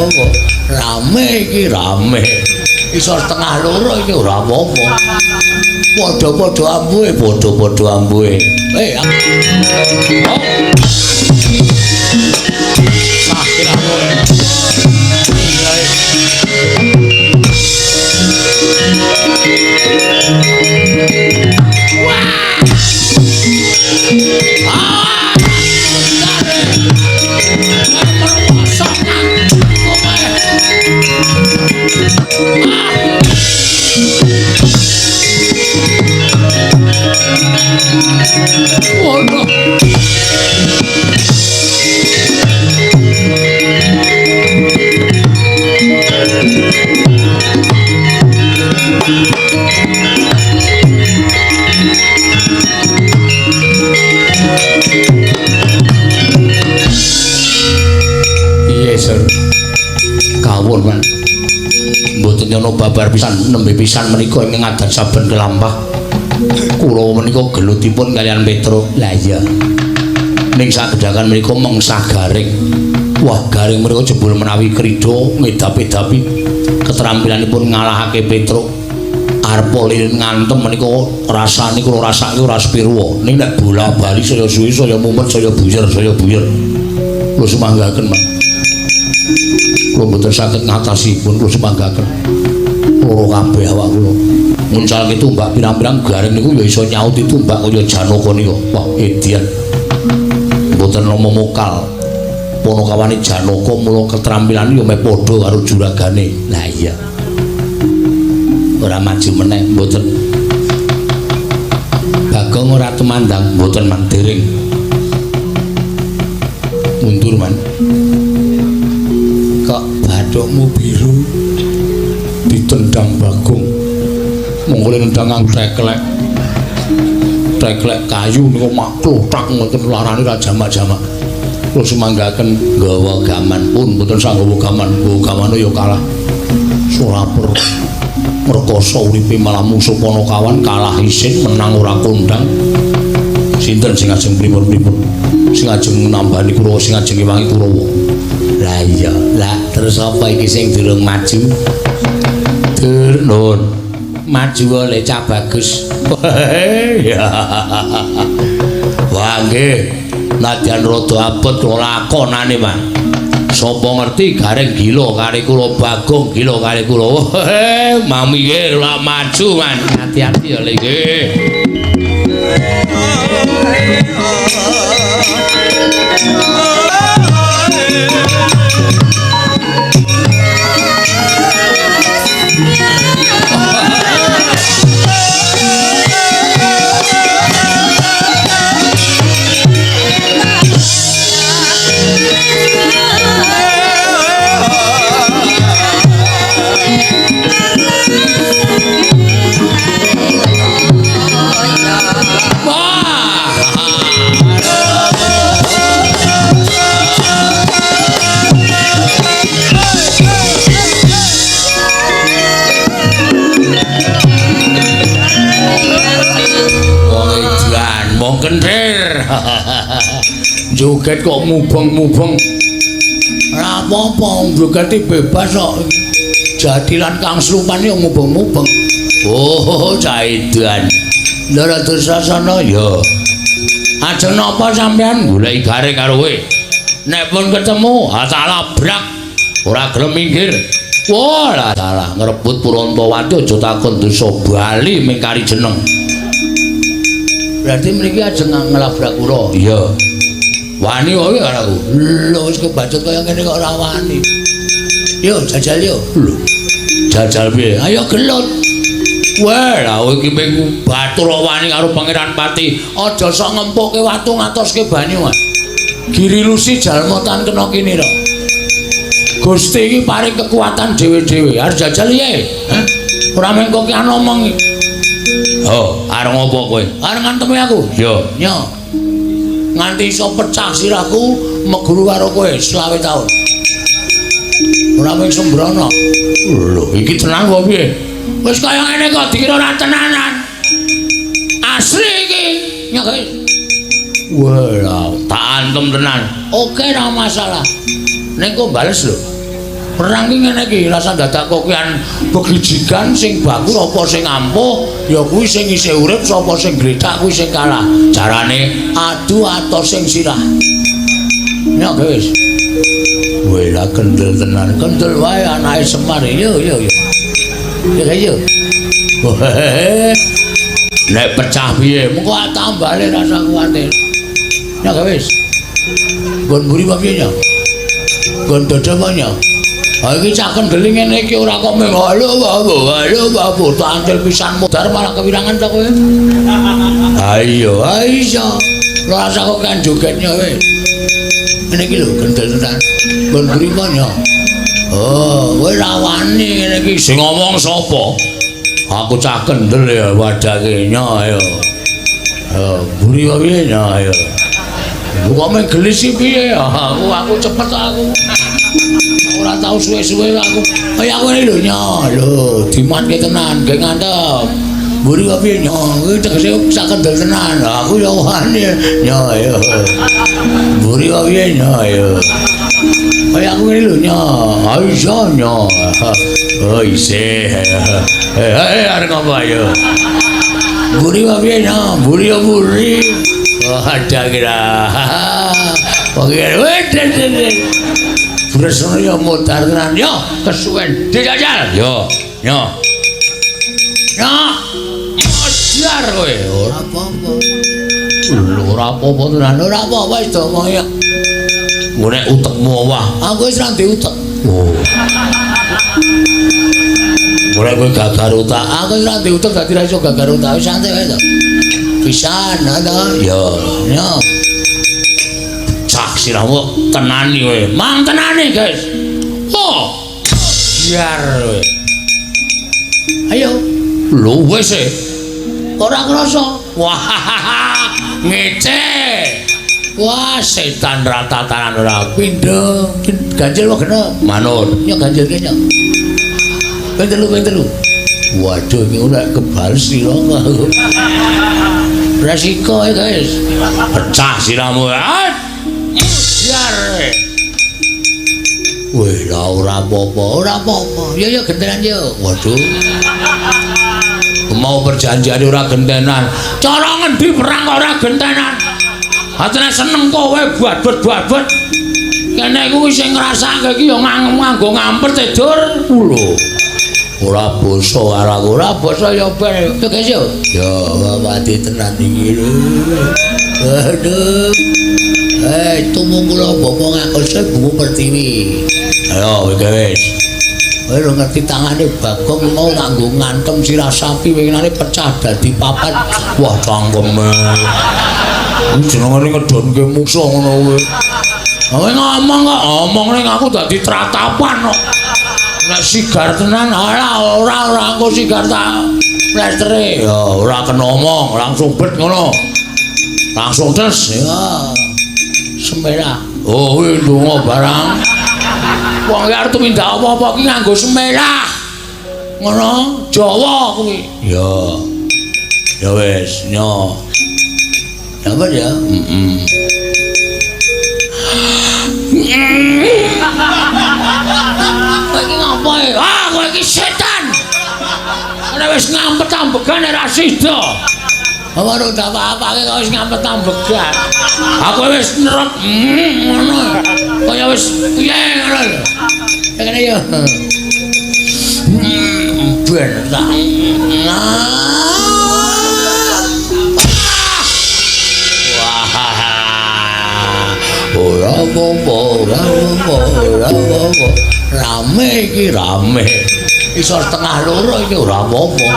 apa-apa. Rame iki rame. Iso 1:30 iki ora apa-apa. Padha-padha ambuhe, padha-padha ambuhe. Eh. Oh. Sakit aku. Wah. Ah. Oh no. Iya, Sir. Kawon, Mas. Mboten nyono babar pisan nembe pisan menika ing ngadan saben kelampah. Kula menika gelutipun kalian Petruk. Lah iya. Ning sagedhakan menika mengsah garing. Wah, garing menika jebul menawi krida ngedap-edapi ketrampilanipun ngalahake Petruk. Arep lilin ngantem menika rasane kula rasake ora sepirwa. Ning nek bola-bali saya suwi saya mumet saya buyer saya buyer. Kula sumanggaken, Mas. Kula mboten saged ngatasipun, kula sumanggaken. Loro kabeh awak kula. Nguncalke tumbak pirang-pirang garing niku ya iso nyauti tumbak kaya Janaka nika. Wah, edian. Mboten nama mokal. Ponokawane Janaka mula ketrampilan ya meh padha karo juragane. Lah iya. Ora maju meneh mboten. Bagong ora tumandang mboten man dereng. Mundur man. Kok bathukmu biru ditendang Bagong. Monggo nendang nganggo teklek. Teklek kayu niku maklothak ngoten larane ra jamak-jamak. Kula sumanggaken nggawa gaman pun mboten sak nggawa gaman, nggawa gamane ya kalah. Suraper ngrekoso uripe malah musuh Panakawan kalah isin menang ora kondang. Sinten sing ajeng pripun-pripun? Sing ajeng nambani Kurawa, sing ajeng ngewangi Kurawa. Lah iya, lah terus apa iki sing durung maju? Dur nun. Maju oleh cah bagus. Wah nggih. Nadyan rada abot kula lakonane, Mas. Sapa ngerti garing gila kali kula, Bagong gila kali kula. Mami nggih lak maju, Man. Hati-hati ya le nggih. Kentir. Joget kok mubeng-mubeng. Ora apa-apa, jogete bebas kok. Jatilan Kang Slupan yo mubeng-mubeng. Oh, caidan. Ndara Dursasana ya. Ajeng napa sampean goleki garing karo kowe? Nek pun ketemu, ha tak labrak. Ora gelem minggir. Wah, lah salah ngrebut Purantawati aja takon dosa bali ming kari jeneng. Berarti mriki ajeng nglabrak kula. Iya. Wani wae karo aku. Lho wis kebacut kaya ngene kok ora wani. Yo jajal yo. Lho. Jajal piye? Ayo gelut. Wah, lha kowe iki mung batur kok wani karo Pangeran Pati. Aja sok ngempukke watu ngatoske banyu, Mas. Girilusi jalma tan kena kinira. Gusti iki paring kekuatan dhewe-dhewe. Arep jajal piye? Hah? Ora mung kok ki omong iki. Oh, arep ngopo kowe? Arep ngantemi aku. Yo, nyo. Nganti iso pecah sirahku meguru karo kowe 25 taun. Ora mung sembrono. Lho, iki tenan kok piye? Wis kaya ngene kok dikira ora tenanan. Asli iki. Nyo kowe. Wah, tak antem tenan. Oke, ora masalah. Ning kok bales lho. Perang ki ngene iki, rasa dadak kokian begijigan sing baku apa sing ampuh, ya kuwi sing isih urip, sapa sing gletak kuwi sing kalah. Carane adu atos sing sirah. Nyok wis. Weh lah kendel tenan, kendel wae anake Semar. Yo yo yo. Ya yo. Nek pecah piye? Mengko tambale rasa kuwatir. Ya wis. Nggon mburi apa piye ya? Nggon dada apa ya? Ha iki cah kendel ngene iki ora kok mung halo halo halo halo tantil pisan mudhar malah kewirangan ta kowe. Ha iya, ha iya. Rasa kok kan jogetnya kowe. Ngene iki lho kendel tenan. Nggon mburi apa ya? Oh, kowe ra wani ngene iki. Sing ngomong sapa? Aku cah kendel ya wadake nya ayo. Mburi piye nya ayo. Kok meng gelis iki piye? Aku cepet aku. Ora tau suwe-suwe aku. Kaya aku ngene lho nya. Lho, dimanke tenan, gek ngantep. Mburi piye nya? Kuwi tegese cah kendel tenan. Aku ya wani nya ayo. Mburi piye nya ayo. Kaya aku ngene lho nya. Ha iya nya. Oh isih. Eh, arep ngapa ayo? Mburi piye nya? Mburi ya mburi. Oh, ada kira. Oke, weh, Bresone ya modar tenan. Yo, kesuwen. Dijajal. Yo, yo. Yo. Modar kowe. Ora apa-apa. Lho, ora apa-apa tenan. Ora apa-apa wis do ya. Nek utekmu owah. Aku wis ra ndek utek. Oh. Ora kowe gagar utak. Aku wis ra ndek utek dadi ra iso gagar utak. Wis santai wae to. Pisan, ta? Yo, yo. Cak sirahmu tenani kowe. Mang tenani, guys. Oh. Biar kowe. Ayo. Lho wis e. Ora krasa. Wah, ngece. Wah, setan ratatanan ora pindho. Ganjil wae genep. Manut. Yo ganjil kene. Ping telu, ping telu. Waduh, iki ora kebal sira aku. Resiko ya, guys. Pecah sirahmu. Biar. Wih, lah ora apa-apa, ora apa-apa. Ya ya gentenan yo. Waduh. Mau perjanjian ora gentenan. Cara ngendi perang kok ora gentenan? Atene seneng kowe babet-babet. Kene kuwi sing ngrasake iki ya nganggo ngampet e, Dur. Lho. Ora basa karo aku, ora basa ya ben. Yo guys yo. Ya mati tenan iki lho. Aduh. Tumung kula bapak ngakose Bungu Pertiwi. Ayo wis. Kowe lho ngerti tangane Bagong mau nganggo ngantem sirah sapi winginane pecah dadi papat. Wah cangkeme. Jenengane ngedonke mungsuh ngono kuwi. Kowe ngomong kok, omong ning aku dadi tratapan kok. Nek sigar tenan, ora ora ora engko sigar tak plestere. Ya ora kena omong, langsung bet ngono. Langsung tes ya. Semelah. Oh, kuwi ndonga barang. Wong ki arep tumindak apa-apa ki nganggo semelah. Ngono, Jawa kuwi. Ya. Ya wis, nyo. Dapat ya? Heeh. Kowe iki ngapa e? Ah, kowe iki setan. Ora wis ngampet ambegan ora sida. Apa ora apa-apake kok wis ngampet ambegan. Aku wis nerot ngono. Kaya wis piye ngono lho. Ya kene yo. Ben tak. Ora apa-apa, ora apa-apa, ora apa-apa. Rame iki rame. Iso 1:30 iki ora apa-apa.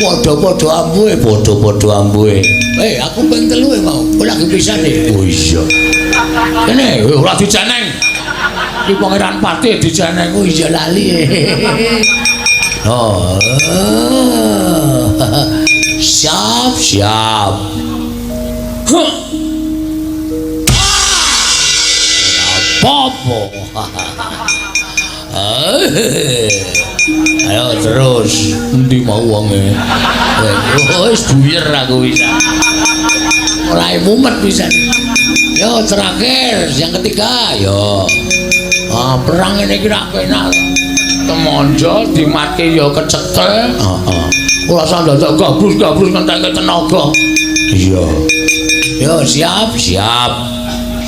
Padha-padha ambuhe, padha-padha ambuhe. Aku ping 3 mau. Kowe lagi pisan e. Oh iya. Kene ora dijeneng. Iki Pangeran Patih dijeneng. Oh iya lali. Oh. Siap, siap. Huh. Apa-apa. Ayo terus, endi mau wonge? Wis buyer aku bisa. Mulai mumet pisan. Yo terakhir yang ketiga, yo. Ah, perang ngene iki rak penak. Temonjo dimatke ya kecekel. Heeh. Ora usah dadak gabrus-gabrus ngentekke tenaga. Iya. Yo siap, siap.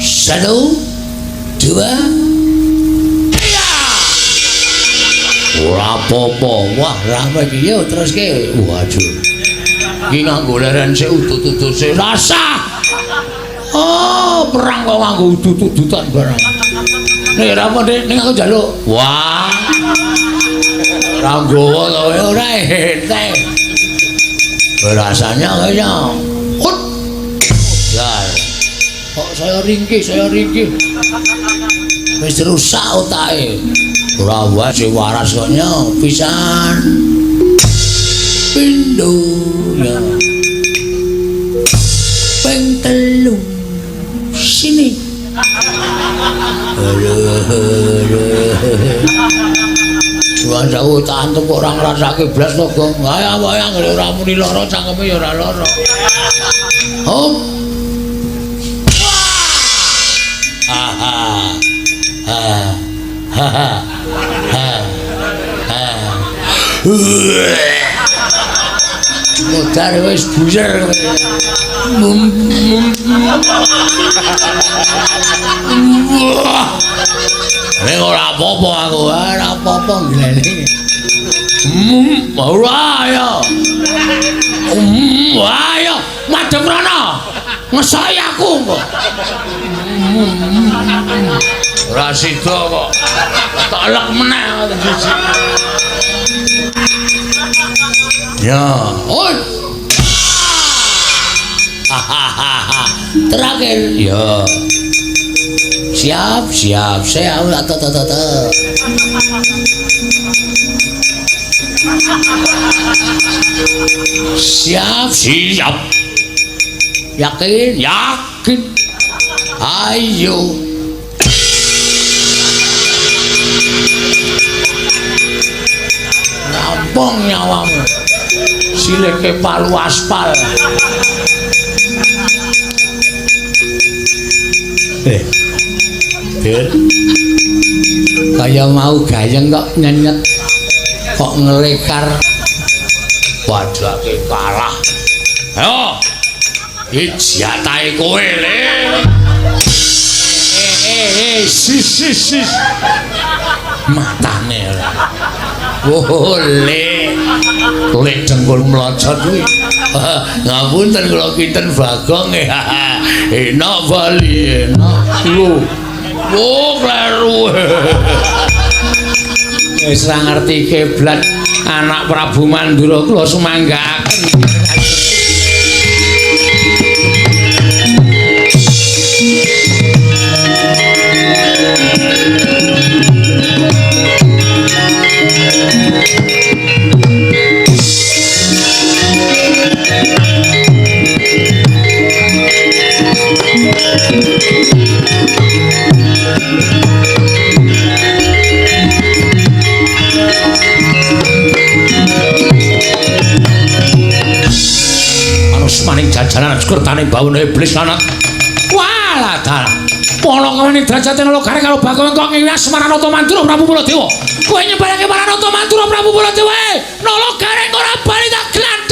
1 2 3. Ora apa-apa. Wah, rame iki yo teruske. Waduh. Iki nganggo leren sik udut-udut sik rasah. Oh, perang kok nganggo udut-udutan barang. Nek ora apa Dik, ning aku njaluk. Wah. Ora nggawa to ora entek. Rasanya kaya hut. Lah. Kok saya ringkih, saya ringkih. Wis rusak otake. Ora wae sing waras kok nyo pisan. Pindho ya. Ping 3. Sini. Tuan jauh tak antum kok ora ngrasake blas to, Gong. Ayo awake anggere ora muni lara cangkeme ya ora lara. Hop. Ha ha. Ha. Ha ha. Ha. Ha. Modar wis buyer. Nek ora apa-apa aku, ora apa-apa nglene. Ora ya. Ayo madhep rono. Ngesoki aku kok. Ora sida kok. Tak lek meneh siji. Ya, oi. Terakhir. Ya. Siap, siap. Saya ta. Siap, siap. Yakin, yakin. Ayo. Rampung nyawamu. Sileke palu aspal. Dur. Kaya mau gayeng kok nyenyet. Kok ngelekar. Padake kalah. Ayo. Iki jatahe kowe, Le. Sis. Matane ora. Oh, Le. Le dengkul mlocot kuwi. Ngapunten kula kinten Bagong. Enak bali, enak. Lho. Oh, kleru. Wis ora ngerti kiblat anak Prabu Mandura kula sumanggaaken. Maning jajaran sekertane bawana iblis lanat. Walah dalah. Polo kawane derajate nala gareng karo Bagong kok ngiwas Maranata Mandura Prabu Baladewa. Kowe nyembarake Maranata Mandura Prabu Baladewa. Nala gareng ora bali tak glantak.